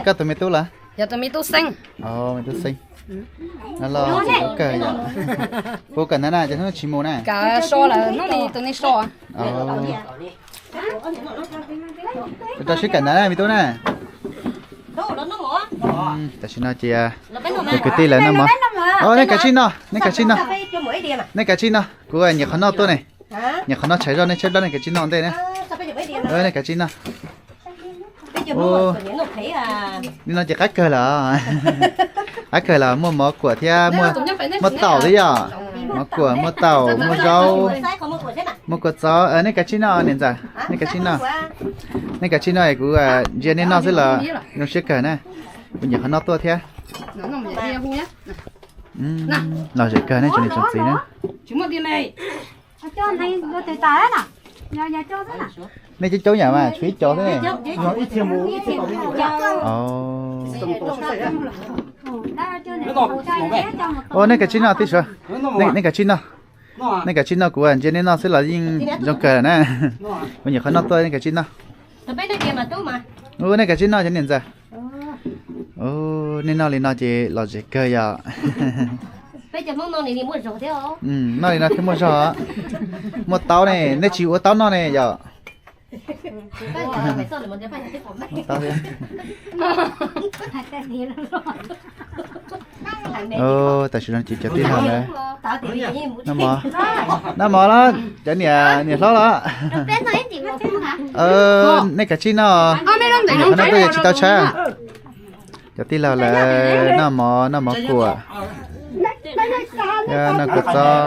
Koj tus me tub los? Yog tus me tub Xeeb. Me tub Xeeb. No los puv kawm ntawv na, ces hnub tsis mus na. Kawm so lawm, hnub no tus ne so. Rau siab kawm ntawv na me tub na. Tam sim no ces cov kwv tij lawv noj mov. Nej kav tsij noj, nej kav tsij noj. Nej kav tsij noj, kuv nyiam qhov noj tuaj ne. Nyiam qhov noj tshais zoj, nej tshaib plab nej kav tsij noj ua ntej na. Nej kav tsij noj. Nim no ces qab kawg lawm. Qab kawg lawm, muaj mov kuam thiab, muaj taum thiab yom. Mov kuam, muaj taum, muaj zaub, muaj kua txob. Nej kav tsij noj niam ntxawm, nej kav tsij noj. Nej kav tsij noj es kuv ntsia nej noj xwb los zoo siab kawg na. Kuv nyiam qhov noj tuaj thiab. Lom zem kawg nej tsoom niam tsoom txiv na. Nej coob coob yam mas tshuav ib co xwb ne. Ua nej kav tsij noj tib suav. Nej kav tsij noj. Nej kav tsij noj, kuv ntsia nej noj xwb los yeej zoo kawg lawm na. Kuv nyiam qhov noj tuaj, nej kav tsij noj. Ua nej kav tsij noj cov niam ntxawm. Nej noj li no ces lom zem kawg yom. Noj li no thiaj muaj zog. Muaj taub ne, nej tsis ua taub noj ne yom. Tam sim no ces cov tij laug lawm. Noj mov los cov niam, niam hlob los. Nej kav tsij noj. Qhov no tuaj yog tsis tau tshab. Cov tij laug lawm noj mov, noj mov kuam, noj kua txob.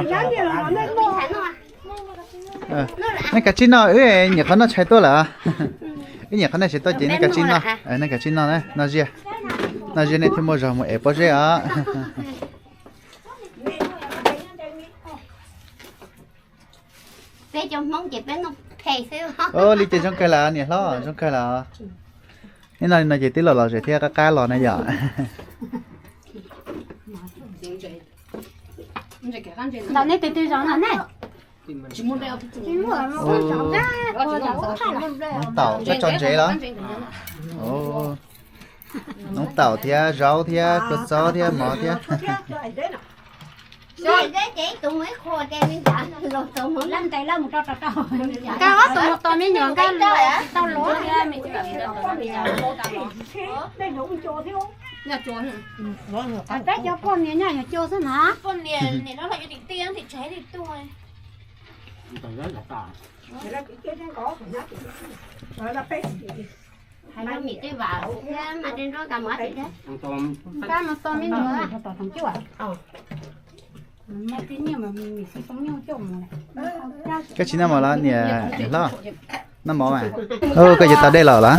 Nej kav tsij noj, wb nyiam qhov noj tshais tuaj lawm. Wb nyiam qhov nej tshais tuaj ces nej kav tsij noj, nej kav tsij noj, noj ziaj. Noj ziaj nej thiaj muaj zog mus ev pob zeb os. Li ces zoo kawg lawm niam hlob, zoo kawg lawm. Nej noj li no ces twb lom lom zem thiab qab qab los na yom. Ntawm nej tus twg zov no ne? Noob taum koj tso ntsev los? Noob taum thiab zaub thiab kua txob thiab mov thiab. Nkag ob tug mus tos me nyuam nkag tsis tau luv. Peb cov poj niam nyob yuav cua xwb na. Hais lus mim tej vam thiab mas tej nruab nkag mus ib teg. Nkag mus tos me nyuam. Koj tsis noj mov los niam hlob? Noj mov mas. Koj yuav tau dej los los?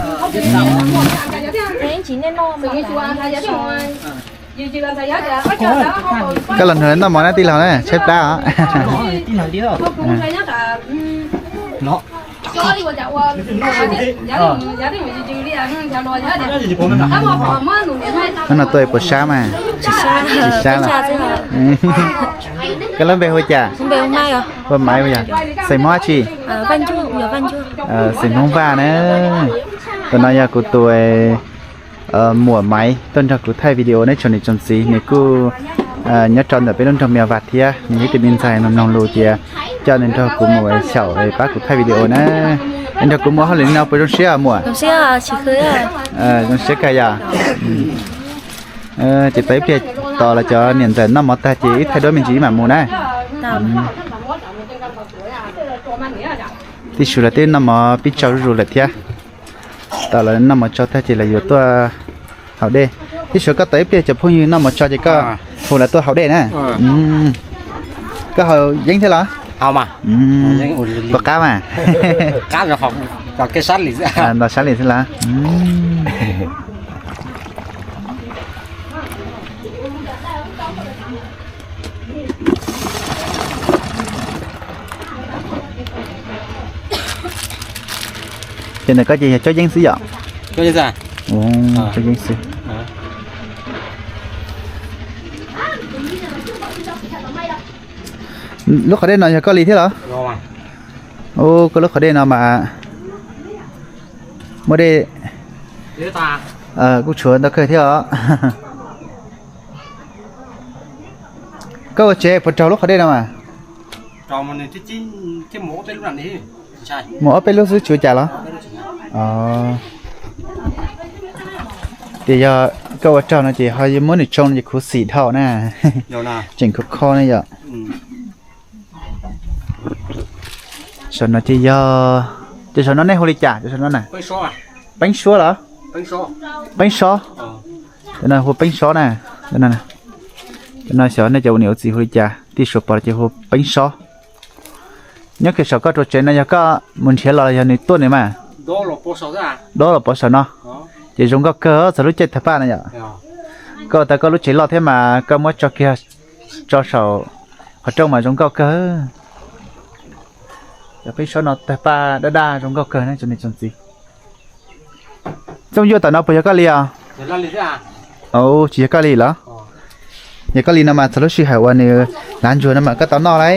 Koj los nrog noj mov na tij laug na, tshaib plab os. Hnub no tuaj puas sab mas? Tsis sab los? Koj lub npe hu cas? Hu Maiv yog? Xeem Hmoob dab tsi? Xeem Hmoob Vaj na. Tus no yog kuv tus muam Maiv tuaj nrog kuv thaij video neb tsoom niam tsoom txiv, nws kuj nyob rau ntawm peb lub nroog Mia Vaj thiab, nws ib tug me ntxhais mloog lus tias coj nws nrog kuv mus xyaum pab kuv thaij video na. Es nrog kuv mus hauj lwm li no puas zoo siab muam? Zoo siab kawg yom. Ces tau ib pliag tos los cov niam ntxawm noj mov tag ces wb thaij duab me ntsis wb mam mus na. Tij Suav lawv twb noj mov pib tsau zuj zus lawm thiab. Tos lawv noj mov tso tag ces lawv yuav tuaj haus dej. Tij Suav koj tos ib pliag cov phooj ywg noj mov tso ces koj hu lawv tuaj haus dej na. Koj haus yeeb thiab los? Puas qab mas? Nto sab li xwb los? Ces ntawm koj ces yog cob yeeb xwb yom? Cob yeeb xwb. Lub qhov dej no yog koj li thiab los? Ua koj lub qhov dej no mas muaj dej kuj tshuav ntau kawg thiab os. Koj ua tsev puas raug lub qhov dej no mas? Mus ob peb lub xwb tsis ua cas los? Ces yog koj ua raug no ces ho muab nws tsoo no ces khuv xim dhau na. Tseem kho kho ne yom. Saum no ces yog, ces saum no nej hu li cas? Saum no na, Peeb Suab los? Peeb Sob. Cov no hu Peeb Sob na. Cov no xyov nej cov ua niam ua txiv hu li cas, tij Suav pom ces hu Peeb Sob. Nyob kiag saum koj rau tsev no yog koj mus nrhiav los yog nws tuaj nws mas? Dob los pov saum no. Ces zoo nkauj kawg txog lub caij tag paj no yom. Koj ua tau koj lub tsev loj thiab mas koj muab tso kiag tso saum qhov rooj mas zoo nkauj kawg. Cov Peeb Sob no tag paj daj daj zoo nkauj kawg na tsoom niam tsoom txiv. Txooj Yuaj tom no puas yog koj li os? Tsis yog koj li los? Yog koj li no mas txog lub sij hawm uas nws lav ntsuag no mas koj tau noj lauj.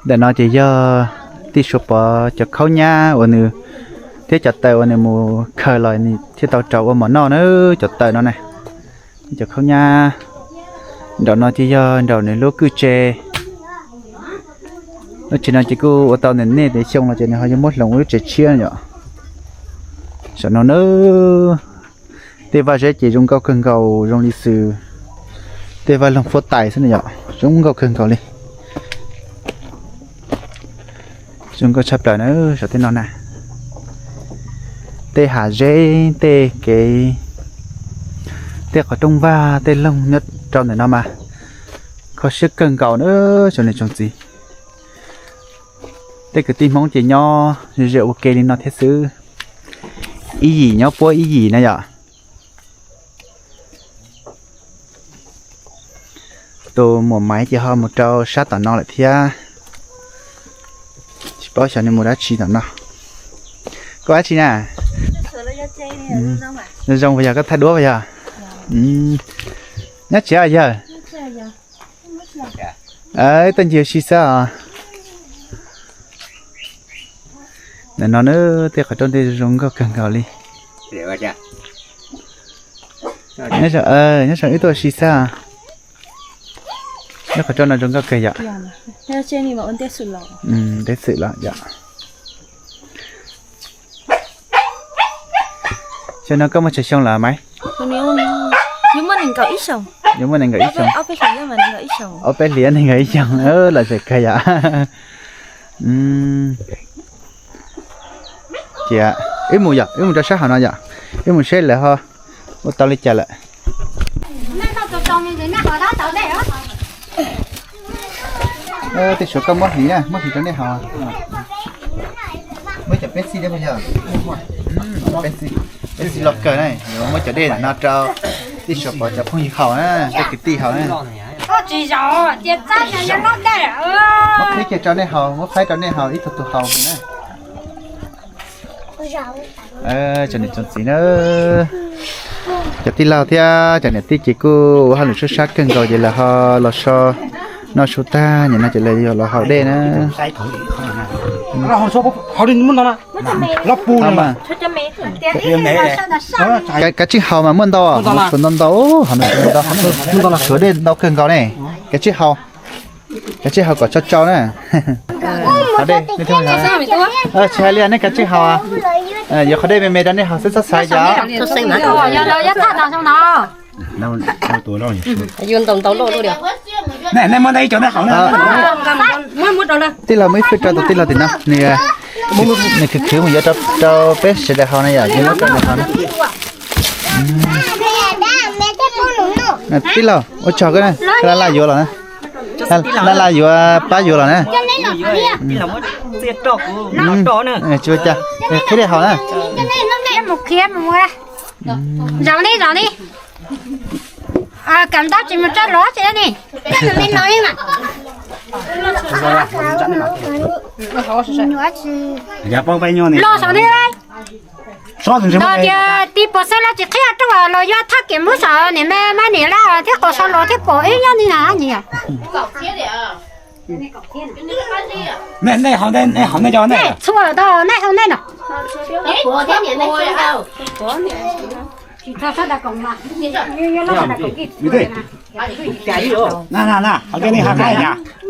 Ntawm no ces yog tij Suav Pov cov khaub nyab uas nws thiab cov taws uas nws mus khaws los nws thiaj tau rau ua mov noj na, cov taws no na. Cov khaub nyab nraum no ces yog nraum nws lub kwj tse. Lub tsev no ces kuj ua tau ntawm nej tej xyoo los ces nws ho yuav muab hloov ua lub tsev tshiab yom. Saum no na, tej vaj zeb ces zoo nkauj kawg nkaus zoo li xws tej vaj loog huab tais xwb na yom, zoo nkauj kawg nkaus li. Zoo nkauj tshaj plaws na saum tej no na. Tej hav zeb, tej kev, tej qhov rooj vag, tej loog nyob rau ntawm no mas kho siab kawg nkaus na tsoom niam tsoom txiv. Tej kwv tij Hmoob ces nyob ze ua ke li no thiab xwb. Ib yim nyob puab ib yim na yom. Tus muam Maiv ces ho mus rau sab tom no lawm thiab. Tsis paub xyov nws mus dab tsi tom no. Koj dab tsi na? Zoo zoo puas yog, koj thaij duab puas yog? Nyob tsev yawg. Ib tug ncig ua si xwb os. Ntawm no na, tej qhov rooj tej zoo nkauj kawg nkaus li. Nyob zoo wb tuaj ua si xwb os. Nyob qhov rooj no zoo nkauj kawg yom. Teb xwm los yom. Xyoo no koj muaj tsawg xyoo lawm Maiv? Yuav muaj nees nkaum ib xyoos. Ob peb hlis nees nkaum ib xyoos, los tseem kawg yom. Ces wb mus yom, wb mus rau sab hauv no yom, wb mus seb lawv ho ua tau li cas lawm. Tej Suav koj muab hliv na, muab hliv rau nej haus. Muab cov peb xij, peb xij los kawg na, yuav muab cov dej ntawm no rau tej Suav pov cov phooj ywg haus na, tej kwv tij haus na. Muab qhib kiag rau nej haus, muab faib rau nej haus ib tug tus haus na. Tsoom niam tsoom txiv na, cov tij laug thiab cov niam tij ces kuj ua hauj lwm sab sab kawg nkaus ces lawv ho los so noj su tag nim no ces lawv yuav los haus dej na. Kav tsij haus mas muaj ntau, tshuav ntau ntau, tshuav dej ntau kawg nkaus ne. Kav tsij haus, kav tsij haus kom tsau tsau na. Tsis hais li nej kav tsij haus, yuav qhov dej me me rau nej haus xwb txhob xaiv cov. Tij laug muab ib fwj rau tus tij laug tim no, nws khwv khwv mus yuav rau peb sawv daws haus na yom, ces muab rau nws haus na. Tij laug ua tsaug koj na, laj laj yuav los na, laj laj yuav pab yuav los na. Tsis ua cas, qhib dej haus na. Zaum li, zaum li. Kam ntab tsis mus tso los tsis ne. Los saum li. Tias tij pos xwb los tsis qhib rooj los yuav thaj kev muab saum niam me mab niam laj thiab qos saum los thiab pom ib nyob ni na. Txhua tau nej haus nej no.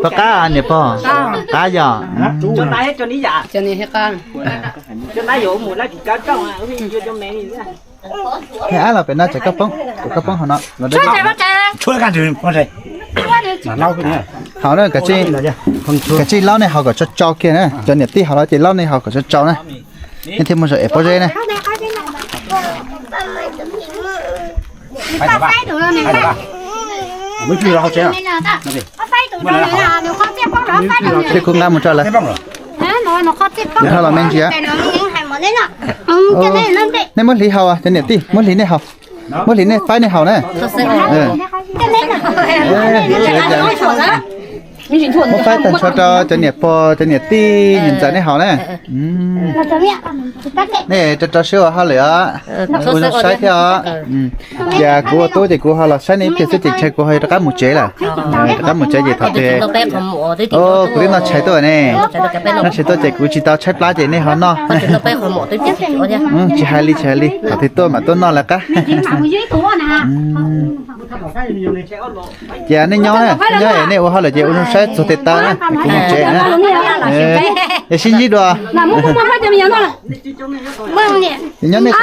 Pog qab niam pog, qab yog. Ab los pem no ces koj poob, kuv koj poob hauv no. Haus na, kav tsij laub nej haus kom tsau tsau kiag na, cov niam tij haus los ces laub nej haus kom tsau tsau na. Nej thiaj muaj zog ev pob zeb na. Tej kub nqab mus tso lawm. Nws ho los me ntsis. Nej muab hliv haus, cov niam tij muab hliv nej haus. Muab hliv nej faib nej haus na. Muab faib tag nrho rau cov niam pog cov niam tij niam ntxawm nej haus na. Nej rau rau siab ua hauj lwm os, ua zoo saib thiab os. Ces kuv ua tub ces kuv ho los saib nej ib pliag xwb ces ntshai kuv ho rov qab mus tsev lawm. Rov qab mus tsev ces thaum twg, kuv twb noj tshais tuaj ne, noj tshais tuaj ces kuv tsis tau tshaib plab ces nej ho noj. Tsis hais li tsis hais li, thaum twg tuaj mam tuaj noj lawv qab. Ces nej nyob, nyob nej ua hauj lwm ces ua zoo saib txog tes taw na, kuv mus tsev na. Es sib ntsib dua. Nyob nej,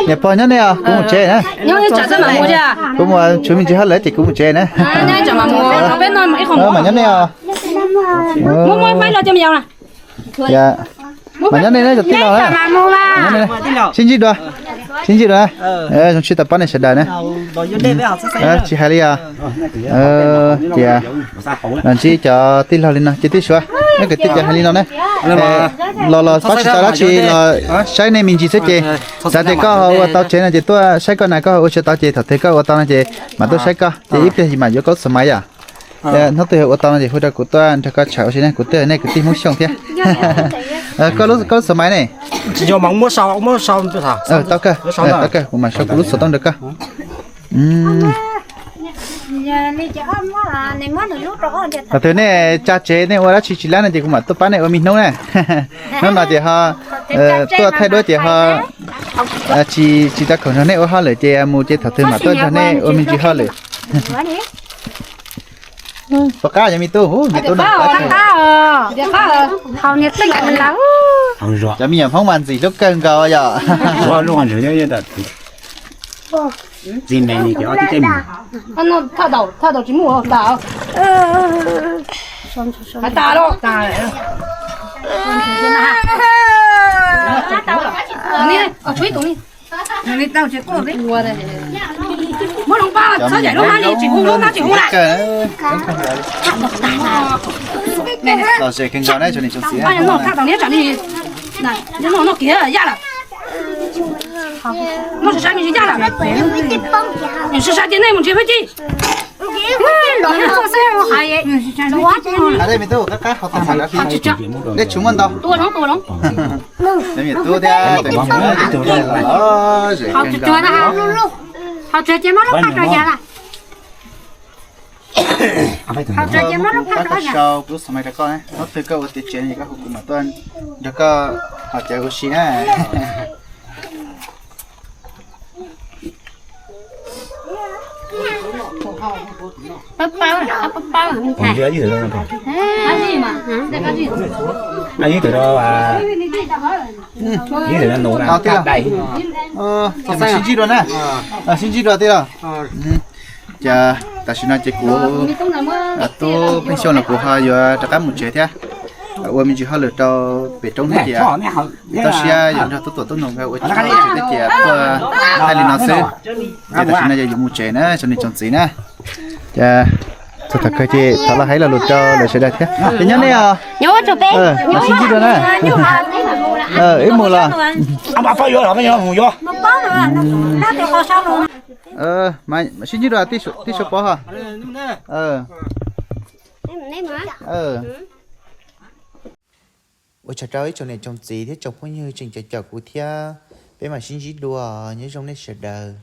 niam pog nyob nej os, kuv mus tsev na. Kuv mus tshuav me ntsis hauj lwm ces kuv mus tsev na. Mam nyob nej os. Mam nyob nej na cov tij laug. Sib ntsib dua, sib ntsib dua na. Zoo siab tau pab nej sawv daws na. Tsis hais li os. Ces los ntsib cov tij laug li no ces tij Suav, nej kwv tij ces hais li no na. Los los pab tsis tau dab tsi los saib nej me ntsis xwb ces xav tias koj ho ua tau tsev no ces tuaj saib koj na, koj ho ua tsis tau ces thaum twg koj ua tau no ces mam tuaj saib koj ces ib pliag mam yuav koj lub xov maiv yom. Hnub twg ua tau no ces hu rau kuv tuaj nrog koj tshawb ua si ne, kuv twb yog nej kwv tij Hmoob Xyooj thiab. Koj lub xov maiv ne? Tsis yog mas muab sau, muab sau. Tau kawg, tau kawg, kuv mam sau kuv lub xov tooj rau koj. Thaum twg nej tso tsev nej ua dab tsi tsis lab no ces kuv mam tuaj pab nej ua me hnub na. Hnub no ces ho tuaj thaij duab ces ho tsis tsis tau khoom nrog nej ua hauj lwm ces mus ces thaum twg mam tuaj nrog nej ua me ntsis hauj lwm. Puas qab yog me tub, me tub no. Cov me nyuam Hmoob mas ntxim hlub kawg nkaus yom. Thaj daus tsis muaj tas. Hais tas los. Muab loo pab txhob yaim lub hab li tsis hu lub hab tsis hu lawm. Noj thaj daus niab tsam li, noj noj kiag yaj lawm. Noj sai me ntsis yaj lawm. Sai sai tias nej mus nrhiav peb tij. Dej tshua muaj ntau. Haus tsuag ces muab lub phaj rau yav lawm. Haus tsuag ces muab lub phaj rau yav. Hnub twg koj ua tiav tsev koj hu kuv mam tuaj nrog koj haus cawv ua si na. Pab pab, pab pab. Sib ntsib dua na, sib ntsib dua tij laug. Ces tam sim no ces kuv tub Pheej Xyooj los kuv ho yuav rov qab mus tsev thiab, ua me ntsis hauj lwm rau pem roob thiab ces toj siab yuav nrog tub tuam tub nus nkawd ua tsis tau tsev thiab ces tuaj thaij li no xwb. Ces tam sim no ces yuav mus tsev na tsoom niam tsoom txiv na. Ces txog thaum kawg ces thov los hais lo lus rau lawv sawv daws thiab. Ces nyob nej os, sib ntsib dua na. Wb mus los. Sib ntsib dua tij Suav Pov ho. Ua tsaug rau ib tsoom niam tsoom txiv thiab tsoom phooj ywg tseem caum caum kuv thiab, peb mam sib ntsib dua, nyob zoo nej sawv daws.